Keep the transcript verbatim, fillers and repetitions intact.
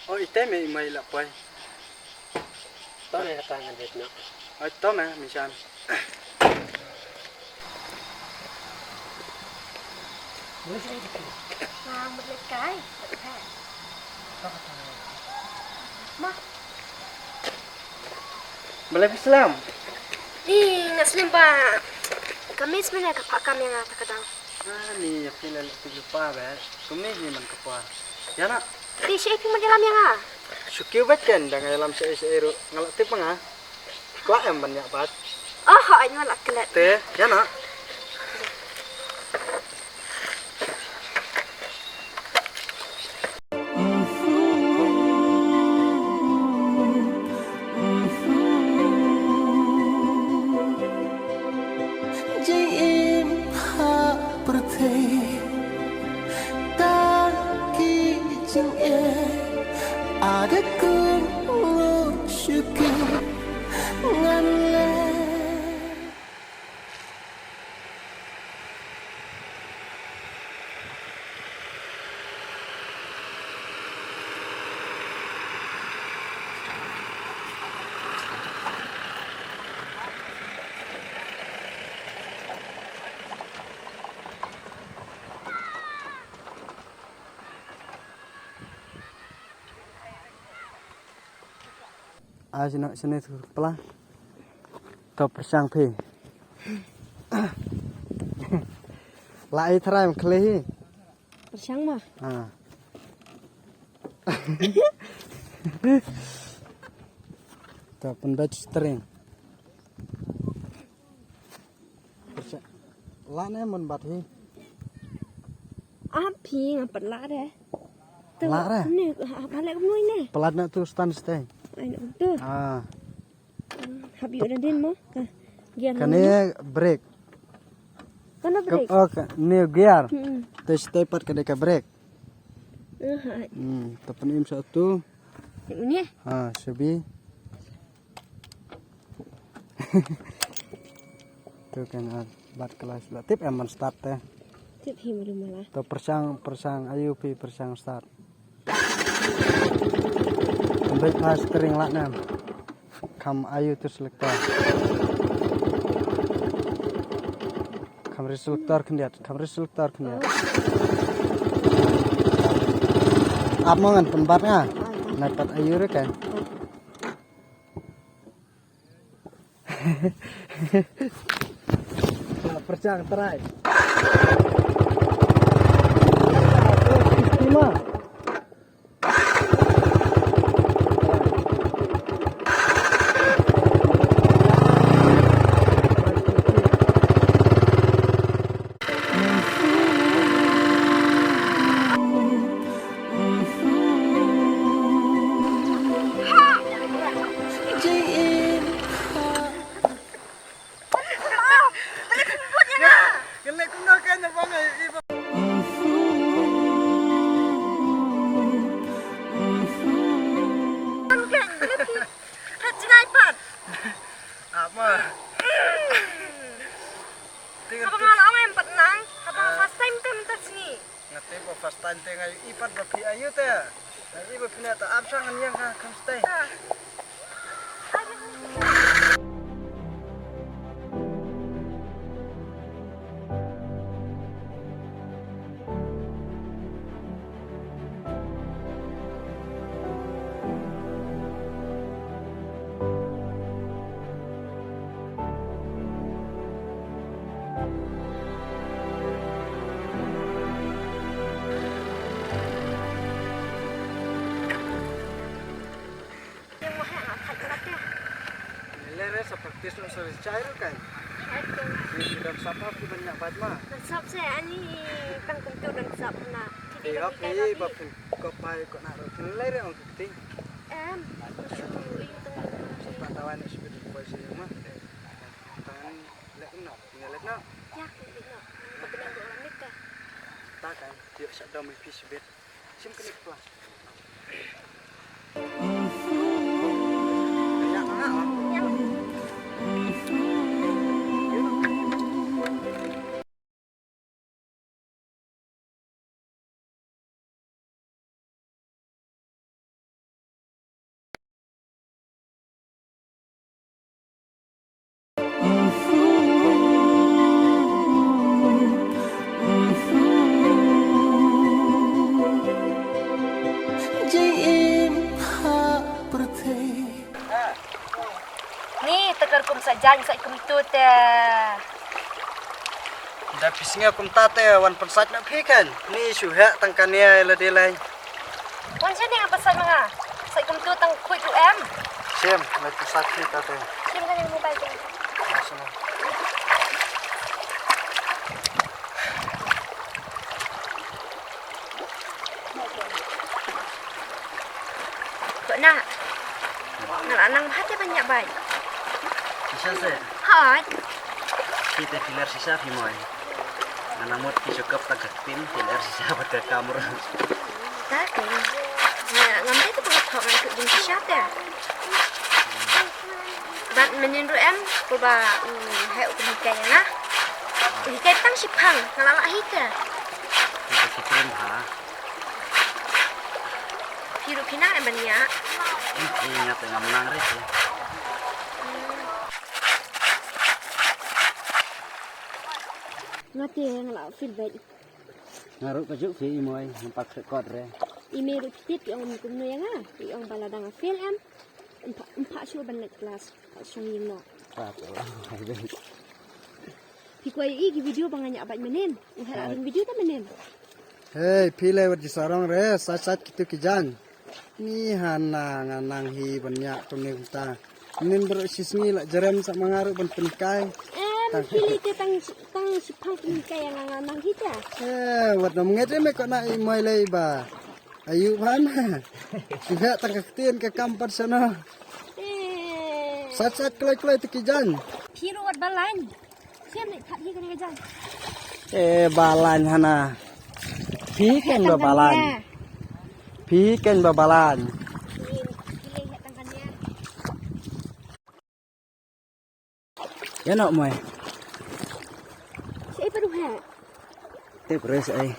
Oh, ite me i mai la poi. To me kata ngan det na. Oh, to me, misan. Mut le kai. Ma. Balei phi slem? Ih, nga slem ba ka miss mene ka phah kam ïa nga ta ka dang. Ani, ïa phi la leh phi lypa ba. Kumne hi man ka por. Ïa na. Te shaei phi mut ïalam ïa nga? Shu kiew bad ken, da nga ïalam shaei shaei ruh nga la tip ma nga. Kwah em ban ïa bad. Oh, hooid, nga la klet. Te, ïa na. Jingim ha pyrthei, ta ki jingeh, ada kum ngu shuki ngan leh. A, sino, sino tu pala. To pyrshang phi. La ai trai khle hi. Pyrshang ma. Ah. To pynbeit string. Pyrshang. La ne mon bat hi. Ah, phi nga pat la re. Tu la re. Ne, ha, ha, le kumno ne. Palat na tu stand stay. Ai no tu. Ah. Hap ïoh da din mo? Ka gear. Kane brake. Kane brake. Oh, kane gear. Hmm. Te step pat kane ka brake. Aha. Hmm, ta pynïm sa tu. Ni. Ha, shabi. Tu kan ar bat kelas la tip em man start te. Tip hi mulu mala. To pyrshang, pyrshang ayu phi pyrshang start. Ambil pas string lah nam. Kham ayu tu selector. Kham reselector khyndiat, kham reselector khyndiat. Ap mo ngan pynbat nga. Nai pat ayu re kan. Pyrshang try. Stima. Apa? Haba nga la ong em pat nang, haba nga first time te mynta sngi. Nga tip ba first time te nga ïohi pat ba phi ayu te. Nga ïohi ba phi na ta ap shang ngan ïeng ha kham stay. Ïa mo ha nga khat lat ïa. Ngi le re sa practice nong sa ri chai ru kai. Chai tu. Ni ki don sap ap ki ban ïa bad ma. Don sap se ani tang kumtu don sap na. Ki di ba phi ba phin ko pai ko na ru phin le re ong ki ting. Em, shu ing tang. Sa pa tawan ni shu bi poi sa ïa ma. Tawan le kum no, ni le no. Ïa ki le no. Ba kena ru lam ni ka. Ta kan, ïa sa dom pi sibit. Sim klik plus. Jan sait kumtu te. Da phi sngew kumta te wan pynsait noh phi kan. Ni shu heh tang kane la dei lai. Wan sait ni pynsait ma nga. Sait kumtu tang khuid ruh em. Shem, la pynsait phi ta te. Shem kan ïa mobile te. Mashallah. Kona. Nga la nang bha te ban ïa bai. Shisha se. Hot. Phi te phi ler shisha phi moi. Nga nang mut phi shu kap tang ka ktien phi ler shisha bad ka kamra. Ta te. Nga ngam te tu pun thok ngan tu jing shisha te. Bad mynnin ruh em, kumba, mm, heh u pynhikai ïa nga. U hikai tang shiphang, nga la lah hi te. Phi te phi trem ha. Phi ruh phi nang em ban ïa. Phi ïa te ngam nang re phi. Nga te nga la feel bad. Nga ruh ka juk phi i moi, ngam pat khreh kot re. I mei ruh phi tip i ong kumno ïa nga, i ong ba la dang fail em. Ym pha, ym pha shuh ban leit klas, pha shong ïing noh. Pha to. Phi kwai i ki video ba nga ñiah bad mynnin. U hel aring video ta mynnin. Hey, phi lei wat ki sarong re, sat sat kitu ki jan. Ni hana nga nang hi ban ñiah kumne kumta. Mynnin baroh shi sngi la jerem sa ma nga ruh ban pynhikai. Em, phi lei te tang, tang shiphang pynhikai ïa nga, nga nang hi te. Eh, wat nym ngeit re me ko na i moi lei ba. Ayu bha na. Shu heh tang ka ktien ka kam pat shano. Eh. Sat sat kloi kloi tu ki jan. Phi ruh wat balan. Shem leh that hi kane ka jan. Eh, balan hana. Phi ken ba balan. Phi ken ba balan. Phi leh heh tang kane. Ïa noh moi. Shaei pat u heh? Tip re shaei.